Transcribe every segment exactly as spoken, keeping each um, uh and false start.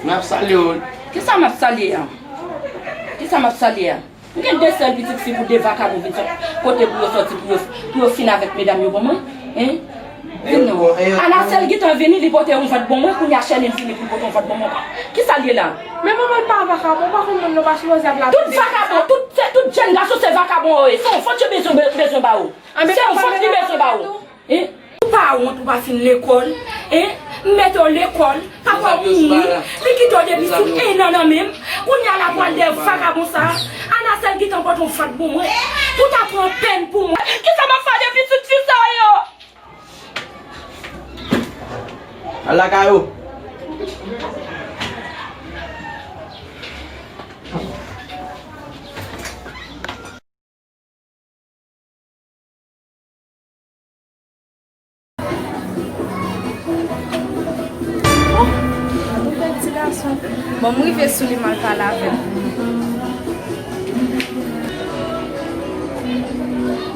M ap salye w. Kisa m ap salye a? Kisa m ap salye a? M gen de sèl pitit fi pou de vakabon vin sot kote pou yo sòti pou yo, pou yo fin avèk medam yo ban mwen. Hein? Di non. Anasèl gentan vini, li pote yon vant ban mwen, kounye a Chèlin vini pou l pote yon vant ban mwen. Kisa l ye la? Men manman, l pa vakabon, pa konn moun, nou pa sipoze ap lapide. Tout vakabon, tout, se, tout jèn gason se vakabon yo ye. Se yon vant yo bezwen, bezwen ba ou. Se yon vant li bezwen ba ou. Hein? Ou pa wont, ou pa fin lekòl. Hein? M mete w lekòl, papa w mouri, li kite w depi sou en an nan men m. Kounye a la pral de vakabon sa. Anasèl gentan pote yon vant pou mwen. Pou ta pran pèn pou mwen. Kisa m ap fè de pitit fi sa yo? Al lakay ou. Oh, yon bèl ti gason. Bon, m rive sou li, m al pale avè l.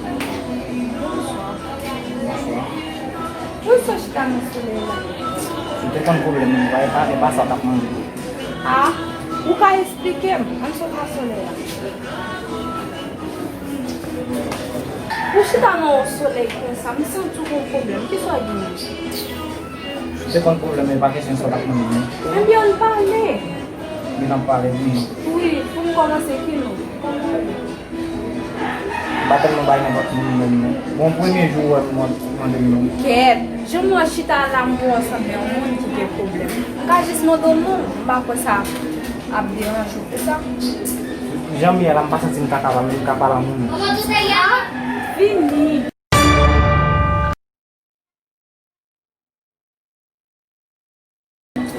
Bonswa. Bonswa. Poukisa w chita nan solèy la? Si w te konn pwoblèm mwen, e pa, e pa sa w t ap mande. Ah, ou ka esplike m? Ann sot nan solèy la. Ou chita nan yon solèy konsa, m santi w gon pwoblèm. Kisa w genyen? Si w te konn pwoblèm mwen, e pa kesyon sa w t ap mande m. Ebyen, ann pale. Gentan pale, wi. Wi, pou m kòmanse, ki non? Kòman w rele? M pa tèlman bay nenpòt moun menm non. Bon, premye jou w wè m, w mande m non. Kèt, jan m wè w chita la, m wè w sanble yon moun ki gen pwoblèm. M ka jis mande w non, m pa kwè sa ap deranje w pou sa. Jan m ye la, m pa santi m ta kapab, m ka pale a moun. Ah, vini.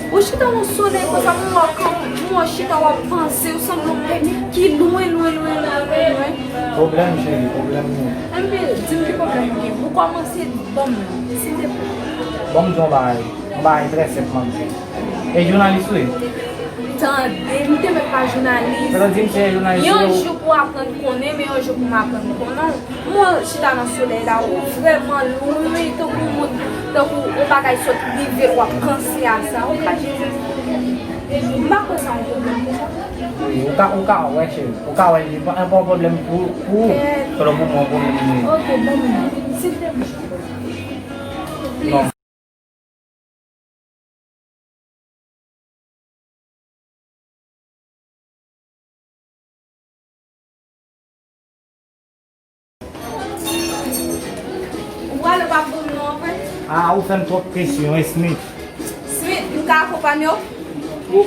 Ou chita nan solèy konsa, m wè w kanpe, m wè w chita, w ap panse, ou sanble yon moun ki lwen, lwen, lwen, lwen, lwen, lwen. Pwoblèm, cheri, pwoblèm nou. Enben, di m ki pwoblèm ou gen. Ou kòmanse ban m li, silteplè. Ban m di w yon bagay, yon bagay trè senp m ap di w. E jounalis ou ye? Tande, m te mèt pa jounalis. Sa vle di m se jounalis ou ye? Yon jou pou w aprann konnen, men yon jou pou m aprann konnen w. M wè w chita nan solèy la, ou vrèman lwen, tankou yon moun, tankou yon bagay sot rive l, w ap panse a sa. Ou ka jis, m pa kwè sa yon pwoblèm pou ou. Wi, ou ka, ou ka wè, cheri. Ou ka wè, li pa, pa yon pwoblèm pou, pou ou. Kèt. Pandan pou mwen, yon pwoblèm li ye. Ok, ban m li, silteplè. Non. Ou prale pa pou m non, vre? Ah, ou fè m twòp kesyon, Smith. Smith, m ka akonpanye w?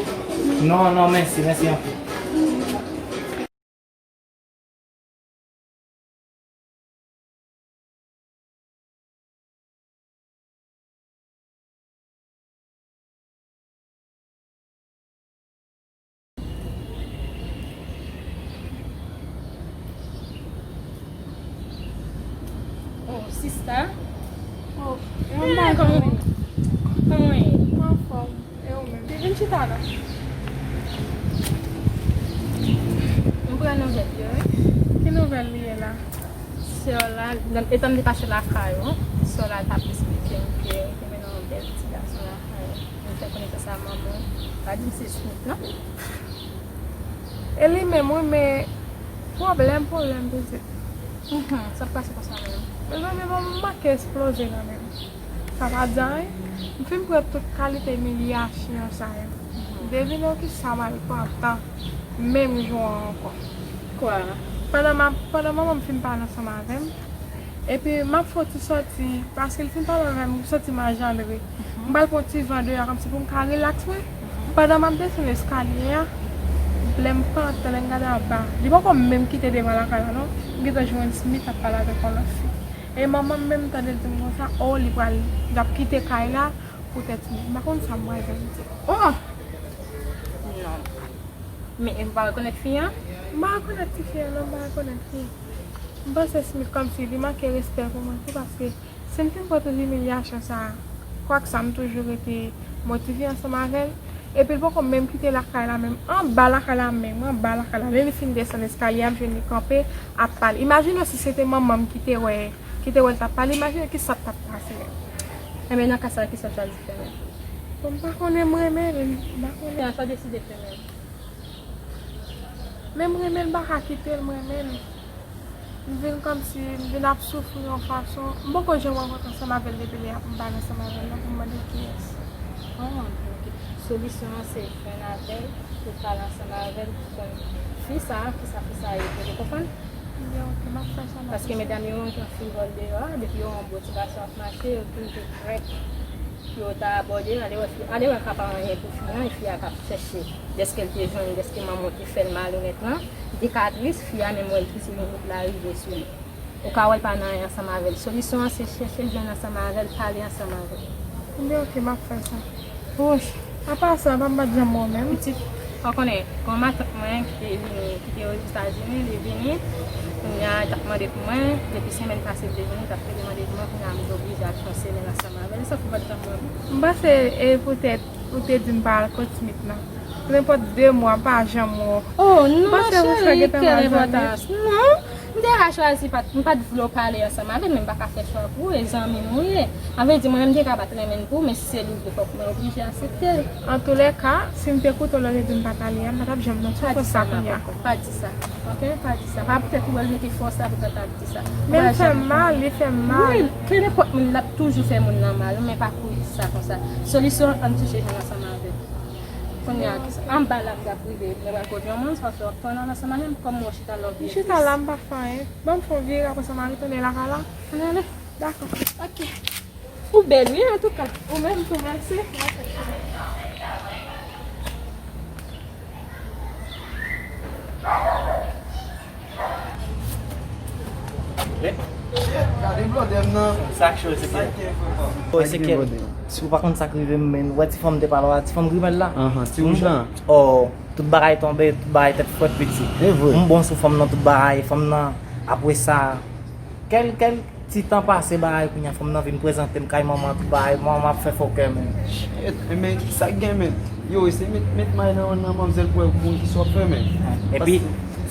Non, non, mèsi, mèsi anpil. Oh, sista. Oh, kòman w ye? Kòman w ye? Mwen anfòm. E ou menm? Vin chita la. M pran nouvèl yo, wi. Ki nouvèl li ye la? Sè w la, etan m te pase lakay ou, sè w la t ap esplike m ke te mennen yon bèl ti gason lakay ou. Nou fè konekans Manman, pa di m se Smith, non? E li menm, wi, men pwoblèm, pwoblèm, pitit. Mhm, sa pase konsa menm. Mezanmi, bon, m manke esploze kanmenm. Sa pa di anyen. M fin pran tout kalite imilyasyon sa yo. Devine w ki sa m al pantan menm jou an ankò. Kwa? Pandan m ap, pandan manman m fin pale ansanm avè m, epi m ap fè yon ti sòti, paske l fin pale avè m, m santi m anjandre. M pral pran yon ti van deyò kòmsi pou m ka rilaks mwen. Pandan m ap desann eskalye a, lè m pantan, lè m gade anba, li poko menm kite devan lakay la non. M gentan jwenn Smith ap pale avèk yon lòt fi. E manman m menm tande l di m konsa, o, li pral, l ap kite kay la poutèt Smith. M pa konn sa m pral fè, pitit. Oh! Non. Men e ou pa rekonèt fi an? M pa rekonèt ti fi an non, m pa rekonèt li. M panse Smith kòmsi li manke respè pou mwen tou, paske si m fin pran tout imilyasyon sa a, kwak sa m toujou rete motive ansanm avè l. Epi l poko menm kite lakay la menm. Anba lakay la menm, anba lakay la. Lè li fin desann eskalye a, m jwenn li kanpe ap pale. Imajine w si se te manman m ki te wè, ki te wè l t ap pale, imajine ki sa t ap pase menm. Enben nan ka sa a, ki sa w chwazi fè menm? Bon, m pa konnen, m renmen l, m pa konnen. Sa w deside fè menm? Men m renmen l, m pa ka kite l, m renmen l. M vin kòmsi m vin ap soufri yon fason. M poko janm rankontre ansanm avè l depi lè m pale ansanm avè l la pou m mande l kiyès. Oh, ok. Solisyon an se jwenn avè l, pou pale ansanm avè l, pou konn fi sa a, kisa fi sa a ye vre, ou konprann? Ebyen, ok, m ap fè sa, m ap eseye. Paske medam yo rankontre frivòl deyò a, depi yo wè yon bon ti gason ap mache, yo toujou prè pou yo ta abòde l, ale wè fi, ale wè ka pa anyen pou fi an, e fi a k ap chèche, dèske l te jwenn, dèske manman w te fè l malonèt lan, li te ka tris, fi a menm wè l tris, li gen wout la rive sou li. Ou ka wè l pa nan anyen ansanm avè l. Solisyon an se chèche jwenn ansanm avè l, pale ansanm avè l. Ebyen, ok, m ap fè sa. Wouch, apa sa, m pa t janm wè w menm. Pitit, ou konnen, gon matant mwen ki te vini, ki te Ozetazini, li vini. Kounye a, li t ap mande pou mwen. Depi semèn pase, li te vini, li t ap rele mande pou mwen. Kounye a, m te oblije al fè yon semèn ansanm avè l. E sa fè w pa t janm wè m. M panse e poutèt ou te di m pa al kot Smith nan. Nenpòt de mwa, m pa janm wè w. Oh, non, cheri, kèl enpòtans. Non, m te ka chwazi pa t, m pa t vle w pale ansanm avè l, men m pa ka fè chwa pou ou, e zanmi m ou ye. Sa vle di, mwen menm, m te ka pa t renmen l pou ou, men si se li w vle, fòk mwen oblije aksepte l. Antoulèka, si m te koute w lè w te di m pa t ale a, m pa t ap janm nan soufrans sa kounye a. Pa di sa, ok? Pa di sa. Pa poutèt ou wè l mete fòs la pou w ta di sa. Men l fè m mal, li fè m mal. Wi, kenenpòt moun, l ap toujou fè moun nan mal, men pa kouri di sa konsa. Solisyon an, ann chèche jwenn ansanm avè l. Kounye a, kisa? Anba la m t ap rive, m pral kote yon moun, sa fè w ap tann ansanm avè m, kòm w chita la w ap byen tris. M chita la, m pa fè anyen. Ban m fè yon vire, apre sa m a retounen lakay la. Ann ale. Dakò. Ok. Ou bèl, wi, antouka. Ou menm tou, mèsi. Gade blòdè m nan. Sa k cho, Ezekiel? Ezekiel, si w pa konn sa k rive m, men, ou wè ti fanm te pale w a, ti fanm grimèl la? Ti wouj la? Oh, tout bagay tonbe, tout bagay tèt frèt, piti. E vre. M bon sou fanm nan, tout bagay, fanm nan, apre sa, kèl, kèl ti tan pase bagay, kounye a fanm nan vin prezante m kay manman, tout bagay, manman ap fè fòkè, men. Shit, men kisa k gen, men? Yo, eseye met, met may nan, nan manmzèl pou wè bon kisa w ap fè, men. Epi,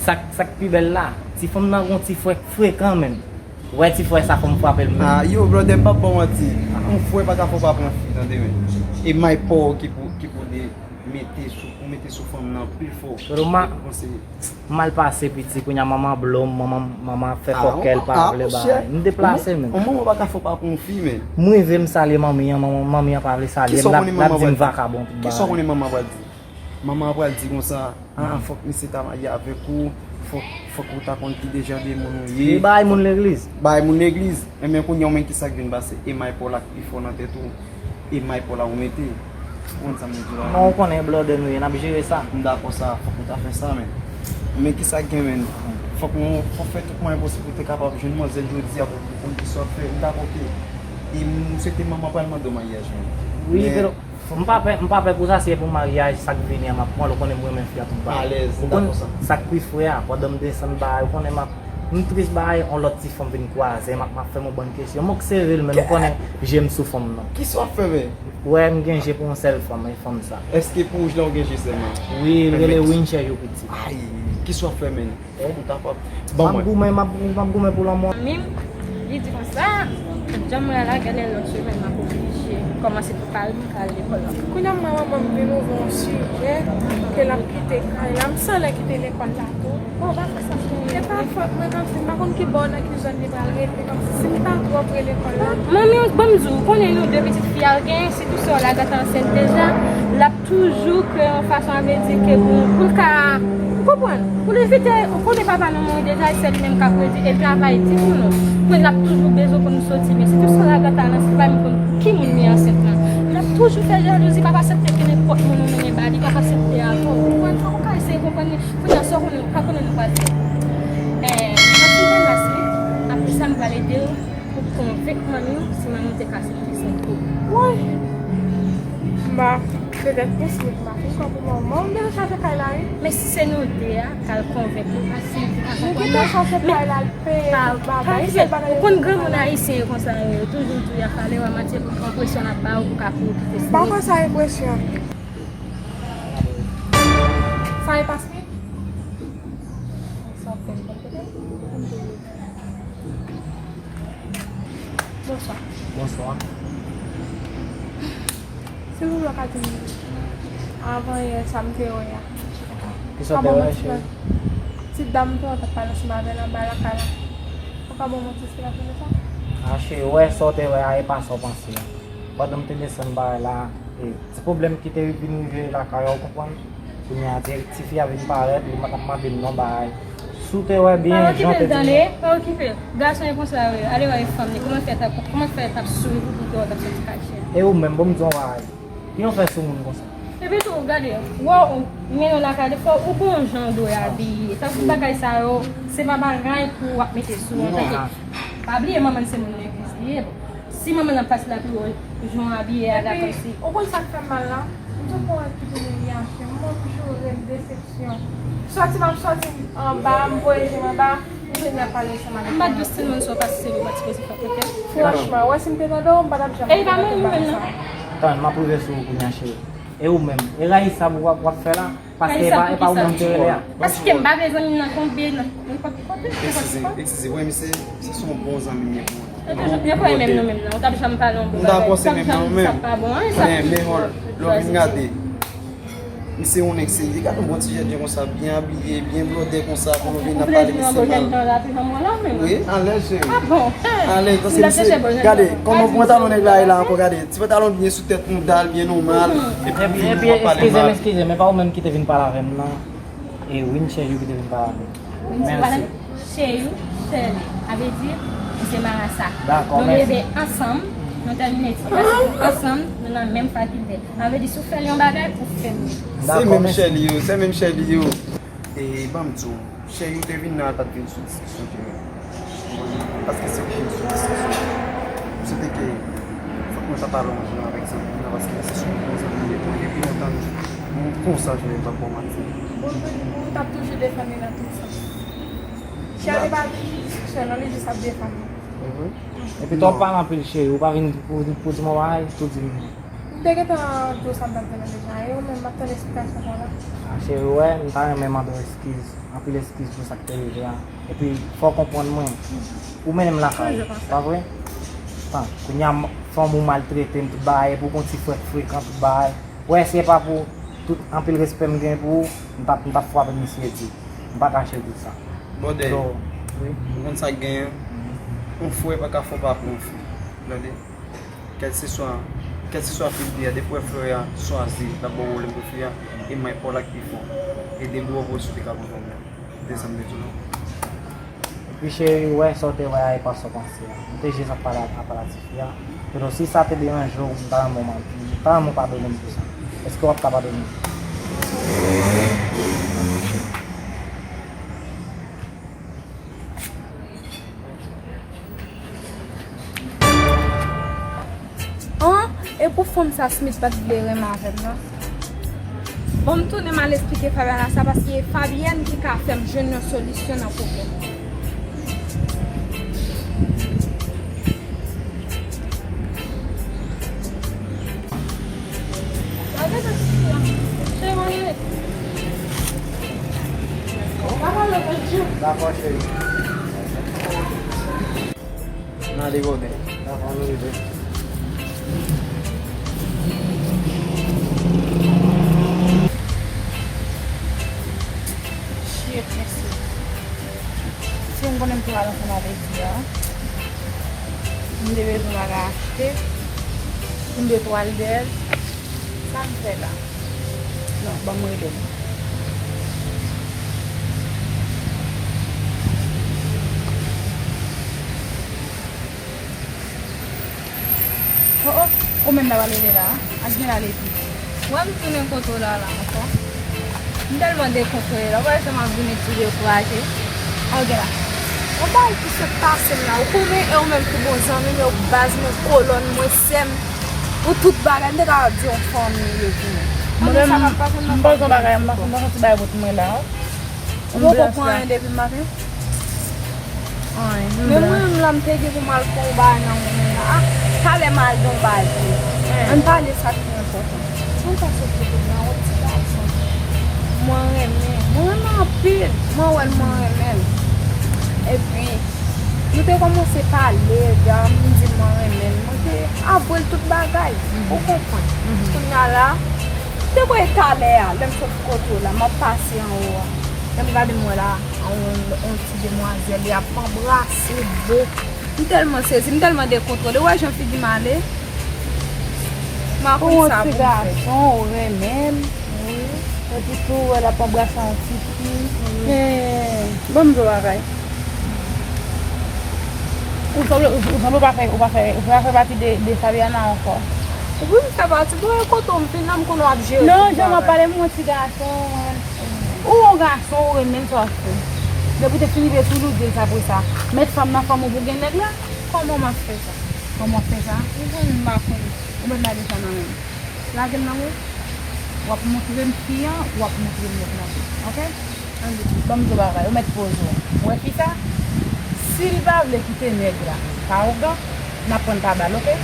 sa, sa k pi bèl la, ti fanm nan gon ti frè frekan, men. Ou wè ti frè sa fò m frape l, men. Ah, yo, brother, m p ap ba w manti. Yon frè pa ka fè w pa pran fi, tande, men. E may pa w ki pou, ki pou de mete sou, pou mete sou fanm nan pi fò. Roma, m mal pase piti, kounye a manman blo m, manman, manman fè kòkè l pa vle bay. M deplase, men. Yon manman pa ka fè w pa pran yon fi, men. M rive, m salye manmi an, manman, manmi an pa vle salye m, l ap, l ap di m vakabon, tout bagay. Kisa w konnen manman an pral di? Manman an pral di konsa, ah, fòk misye ta marye avèk ou, fòk, fòk ou ta konn ki de jan de moun ou ye. Li bay moun legliz. Bay moun legliz. Enben, kounye a, ou menm, kisa k vin pase? E may pa w la k pi fò nan tèt ou. E may pa w la ou mete. Ou konn sa m vle di w la? Bon, ou konnen blòdè nou ye, n ap jere sa. M dakò sa, fòk ou ta fè sa, men. Men kisa k gen, men? Fòk nou, fòk fè tout mwayen posib pou te kapab jwenn manzèl jodi a pou, pou konn kisa w ap fè. M dakò ke, e m swete manman pral mande w maryaj, men. Wi, men, M pa pè, m pa pè pou sa, si se pou maryaj, sa k vini an, m ap pran l, ou konnen m renmen fi a tout bagay. Alèz, m dakò sa. Ou konn sa k pi fre a, pandan m desann bagay, ou konnen m ap, m tris bagay, yon lòt ti fanm vin kwaze m, ap, m ap fè m yon bann kesyon. M ok sere l, men ou konnen je m sou fanm nan. Kisa w ap fè, men? Ou wè, m gen je pou yon sèl fanm, e fanm sa. Èske pou wouj la ou gen je sèlman? Wi, l rele Winchè Youpiti. Ay, kisa w ap fè, men? Fòk ou ta pap. Ban mwen. M ap goumen, m ap, m ap goumen pou lanmò. Zanmi m, Li di konsa, jan mwen la, gade lòt semèn m ap oblije kòmanse prepare m pou al lekòl la. Kounye a manman m vin ouvri yon sijè ke l ap kite kay la. M sanlè kite lekòl la tou. Bon, pa fè sa pou mwen. E pa fòt mwen, kòmsi m pa konn ki bò nan ki zòn li pral rete, kòmsi si m ta twò pre lekòl la. Manmi, ban m di w, ou konnen nou de pitit fi a genyen, sitou sè w la gentan ansent deja, l ap toujou kreye yon fason, a vle di ke pou, pou l ka, ou konprann, pou l evite, ou konnen papa nou mouri deja, e se li menm k ap redi, e travay di pou nou. Kounye l ap toujou bezwen pou nou soti, men sitou sè w la gentan ansent, m pa menm konn pou ki moun li ansent lan. L ap toujou fè jalouzi, l p ap aksepte ke nenpòt moun ou mennen ba li, l p ap aksepte atò. Ou konprann sa, ou ka eseye konprann li. Kounye a, sa w konnen, ou pa konnen nou pral fè. Eh, m ap fin ranmase, apre sa, m pral ede w pou konvenk manmi w, si manmi w te ka aksepte sa tou. Woy! M pa, petèt plis, men m pa fin kwè pou manman. M deja chache kay la, wi. Men si se nou de a k al konvenk li, pa si li te ka konprann. Nou gentan chache kay la, l peye tout bagay, se bagay. Ou konn granmoun ayisyen yo konsa yo ye, toujou di w y ap pale w a mati, enpresyon l ap ba w pou ka pou w kite. M pa kwè sa enpresyon. Sa e pa Smith? Sa ap fè m konprann. Bonswa. Bonswa. Silvouplè, w ka di m avan yè sa m te wè a. Kisa w te wè, cheri? Ti dam tou an t ap pale ansanm avè l anba lakay la. Ou ka ban m yon ti esplikasyon de sa? A, cheri, w wè sa w te wè a, e pa sa w panse a. Pandan m te desann bagay la, e ti pwoblèm ki te vin rive lakay la, ou konprann? Kounye a, ti, tifi a vin parèt, li t ap mande m yon bagay. Si w te wè byen, jan w te di m nan. Pa okipe l, tande, pa okipe l. Gason e konsa yo ye. Ale wè fanm li. Kòman fè t ap, kòman fè t ap souri pou, pou w t ap soti kache? E ou menm, bon, m di w yon bagay. Ki yon fè sou moun konsa? Epi tou, gade, wè w mennen w lakay li, fò ou gon jan w dwe abiye. Sa, bagay sa yo, se pa bagay pou w ap mete sou ou, tande. Pa bliye manman l se moun legliz li ye. Si manman l ap pase l ap wè jan w abiye a, dakò, si. Epi, ou konn sa k fè m mal la? M toujou wè ki imilyasyon, m toujou wè desepsyon. Sòti m ap sòti anba, m voye je m anba, m vin ap pale ansanm avèk ou. M pa t dous tèlman sa w pase, se ou pa t sipoze fè, oke? Franchman, wè, si m te tande w, m pa t ap janm fè bagay sa. Tann, m ap rive sou ou kounye a, cheri. E ou menm, e rayi sa w ap, w ap fè la? Paske e pa, e pa ou menm ki rele a. Paske m pa vle zanmi m nan tonbe nan nenpòt kote. Eskize, eskize. Wè, misye, se, se yon bon zanmi m ye pou mwen. Yo toujou byen konn menm nan menm nan. Ou t ap janm pale yon bon bagay. M dakò, se menm nan menm. Sa pa bon, hein, sa. Men, men, lè w vin gade, misye yon nèg serye. Gade yon bon ti jèn jan konsa, byen abiye, byen blòdè konsa, pou nou vin ap pale misye mal. Wi, alèz, cheri. Alèz, paske misye, gade, kòman pantalon nèg la ye la ankò, gade. Ti pantalon byen sou tèt, moudal byen nòmal. Epi, epi, eskize m, eskize m, men pa ou menm ki te vin pale avè m nan. E Winchelle ki te vin pale avè m. Mèsi. Cheyou, Shirley. A vle di, nou se marasa. Dakò, mèsi. Nou leve ansanm, nou tèmine etid ansanm, nou nan menm fakilte. A vle di, si w fè l yon bagay, ou fè m. Se menm Shirley yo, se menm Shirley yo. E ban m di w, Cheyou te vin nan, l pa t vin sou diskisyon ke, paske si w te vin sou diskisyon, se te ke fòk mwen ta pale yon jan avèk zanmi m nan, paske se yon bon zanmi m ye pou mwen depi lontan, m konsa, je ne vais pas mentir. Ou, ou t ap toujou defann li nan tout sans. Chèlè pa vin sèlman, li jis ap defann li. Epi tou w ap pale anpil, cheri, ou pa vin pou, pou di m yon bagay, tou di m. M te gentan di w sa m t ap di w la deja, e ou menm, m ap tann esplikasyon pa w la. A, cheri, ou wè, m ta renmen mande w eskiz, anpil eskiz pou sa k te rive a. Epi, fò w konprann mwen, ou mennen m lakay, pa vre? Tan, kounye a, m, fanm ou maltrete m tout bagay, epi w gon ti frè k frekan tout bagay. Ou wè, si e pa pou tout anpil respè m gen pou ou, m t ap, m t ap frape misye di. M pa kache di sa. Brother, ou konn sa k genyen? Yon frè pa ka fè w pa pou yon fi. Tande? Kèlseswa, kèlseswa fi l te ye, depi w wè frè a swazi, l ap ba w pwoblèm pou fi a, e may pa w la k pi fò. E de bò pou w sou te ka pran pwoblèm. Desann de tou non. Epi cheri, ou wè, sa w te wè a, e pa sa w panse a. M te jis ap pale a, ap pale a tifi a. Pero si sa te deranje w, m ta renmen w, m ta renmen w padone m pou sa. Èske w ap ka padone m? An, e pou fanm sa Smith pa t vle renmen avè m nan? Bon, m tounen m al esplike Fabian sa, paske e Fabian ki ka fè m jwenn yon solisyon nan pwoblèm mwen. Dakò, cheri. Gade kote. Sa pa nou rive. Shit, mesye. Si m konnen m te pral ansanm avèk Dia, m te bezwen bagay achte. M de twal dèyè l. Sa m fè la? Non, ban m rele l. Oh, oh, ou menm la pral rele la, a? Ak gen la lepi. Wè m tounen kote w la la ankò. M tèlman dekontrole la, ou pa wè jan m ap vin tou dekouraje. A, ou gen la. Yon bagay ki sot pase m la, ou konnen, e ou menm ki bon zanmi m, e ou baz mwen, kolòn mwen, sè m, ou tout bagay, m te ka di yon fanmi yo pou mwen. Mwen menm, m pa yon bagay, m pa santi bagay pou mwen la. Ou poko pran anyen depi maten? Anyen. Men mwen menm la, m te gen pou m al pran yon bagay nan men mwen la. Ah, talè m al gen yon bagay pou mwen. Ann pale sa ki enpòtan. Ann pase kote m nan, yon ti gason. Mwen renmen, mwen renmen anpil. Mwen wè l, mwen renmen l. Epi, nou te kòmanse pale, epi a, m di mwen renmen l. Mwen te avwe l tout bagay. Ou konprann? Kounye a la, m te kwè talè a, lè m sot kote w la, m ap pase anwo a. Lè m gade m wè la, yon, yon ti demwazèl, li ap anbrase bo. M tèlman sezi, m tèlman dekontwole. Ou wè jan figi m ale? M pa konn sa pou m fè. Ou yon ti gason, ou renmen l. Wi. Epi tou, wè l ap anbrase yon ti fi. Wi. Men, ban m di w bagay. Ou sanble, ou, ou sanble ou pa fè, ou pa fè, ou pa fè pati de, de Fabiana ankò. Wi, m fè pati. Bon, e kote w m vin la, m konnen w ap jere tout bagay. Non, jan w ap pale, m yon ti gason, mwen. Ou yon gason, ou renmen sa w ap fè. Depi w te fin rive sou Loudens apre sa, met fanm nan fanm ou pou gen nèg la. Kòman m ap fè sa? Kòman w ap fè sa? Ou konn m pa konn. Ou mèt lage sa nan men m. Lage l nan men w. W ap montre m fi an, w ap montre m nèg nan tou. Oke? Ann, ban m di w bagay, ou mèt poze w. Ou wè fi sa? Si l pa vle kite nèg la pa ougan, n ap pran l pa bal, oke?